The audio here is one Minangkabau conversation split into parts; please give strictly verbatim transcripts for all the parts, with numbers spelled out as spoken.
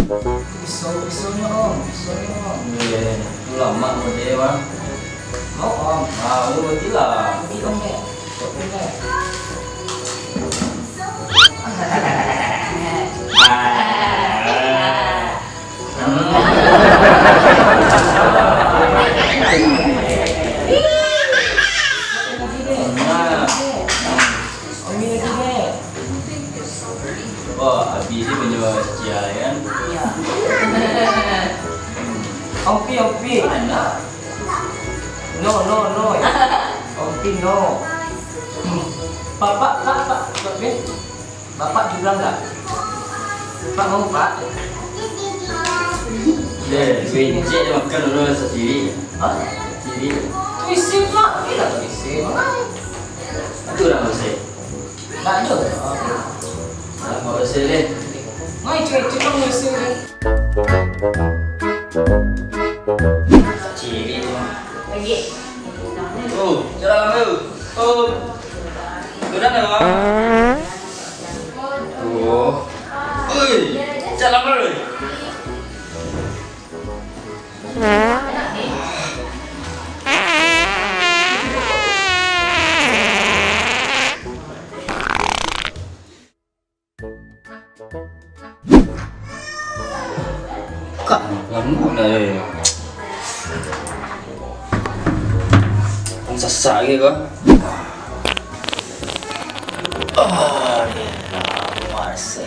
Pisau, pisaunyo, Om, pisaunyo, Om. Iyo, ulamak mode, Bang. Mau, Om? Mau, nanti lah. Bagi Om, dek. Om, dek. Ah. Hmm. Nah. Om, iyo, dek. Wah, abih ni punyo sia, kan? Iya. Om Pi, Om Pi. Anak. No, no, no. Om Pi, no. Pak, Pak, Pak, Pak. Pak, Pi. Bapak bilang dah. Pak mau, Pak. Deh, bencik je makan dulu sendiri. Hah? Sendiri. Isi, Pak. Ini lah isi. Itu dah selesai. Tak ada. Dah, mau selesai deh. Mai, cek, cek, mau selesai deh. Ciri tu. Lagi. Oh, jalan tu. Oh. Sudah dah, Bang. Oh. Oi, jalan tu. Kak, lamo lah, eh. Kan sasak lagi ko. Oh, dia lamo rasa.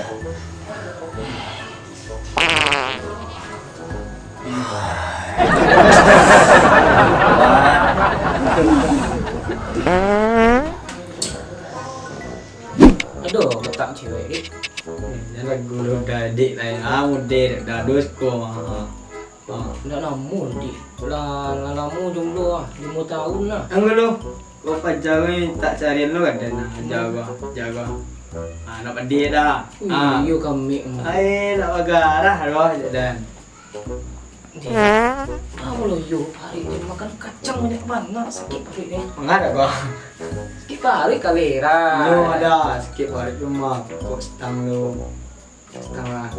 Ado batak cewek, dek. Jan lagu lo dah, dek, lain ah, mude dah, dos ko, ah. Ah. Ndak lamo, dek. Lah, lah lamo jomblo ah, limo tahun lah. Anggo lo, ko pacar ni tak carian lo, ado nah, jago, jago. Ah, nak pedih dah. Ui, ah. Iyo kami. Ai, nak bagarah lo, dan. Apo lo yo, paruik tu makan kacang banyak bana, sakik paruik ni. Manga ado ko? Sakik paruik kalera. Yo ado, sakik paruik tu mah, kok stang lo. Stang lah.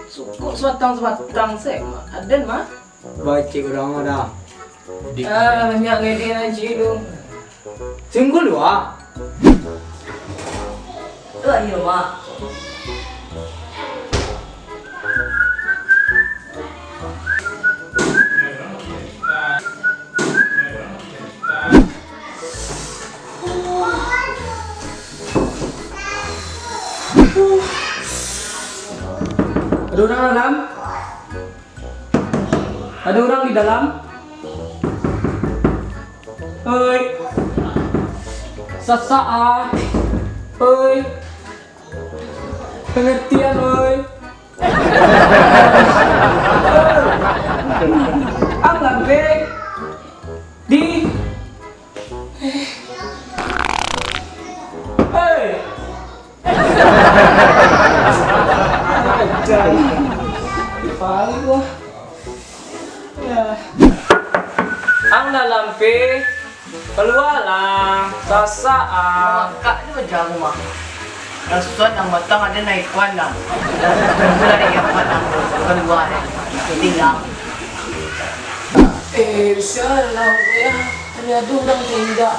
Suko sabatang-sabatang se, Mak. Aden, Mak. Baik, cik urang ado. Ah, banyak ngedit aja tu. Sungguh lu, ah. Tu aja, Mak. Ado urang dalam? Ado urang di dalam? Oi. Sasak ah. Oi. Pengertian, oi. Ang lambe di. Hei. Paling gua. Ya. Ang dalam pe, kalualah, sasak ah. Makak tu bajalan mah. Rasuan ang batang ado naikuan dah. Dah tunggu lah dari amat ang kalua deh. Tinggal. Eh, bisa lah, ya. Tadi ado urang tindak.